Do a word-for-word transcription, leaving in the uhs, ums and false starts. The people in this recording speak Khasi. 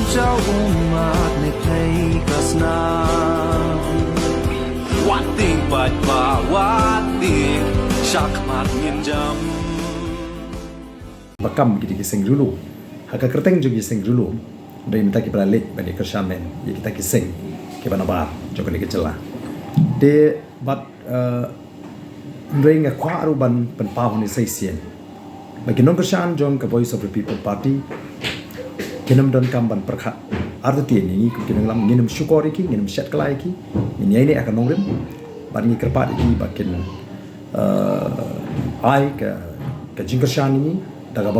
Sha umat ne phei ka snam. Wat tieng pat ba wat tieng, sha khmat ngin jam. Ba kam ki dei ki seng Ri Lum. Ha ka kyrteng jong ki seng Ri Lum, dei mynta ki ba la leit ban ïa kyrshan ïa kita ki seng kiba nabar jong kane ka jylla. Te bad, eh, hynrei nga kwah ruh ban pynpaw hangne sa shisien ba ki nongkyrshan jong ka Voice of the People Party kin ym donkam ban pyrkhat artatien ïa ngi kum ki nongïalam. Ngin ym shukor ïa ki, ngin ym shet kylla ïa ki, ngin ïaineh ha ka nongrim bad ngi kyrpad ïa ki ba kin, eh, ai ka, ka jingkyrshan ïa ngi da kaba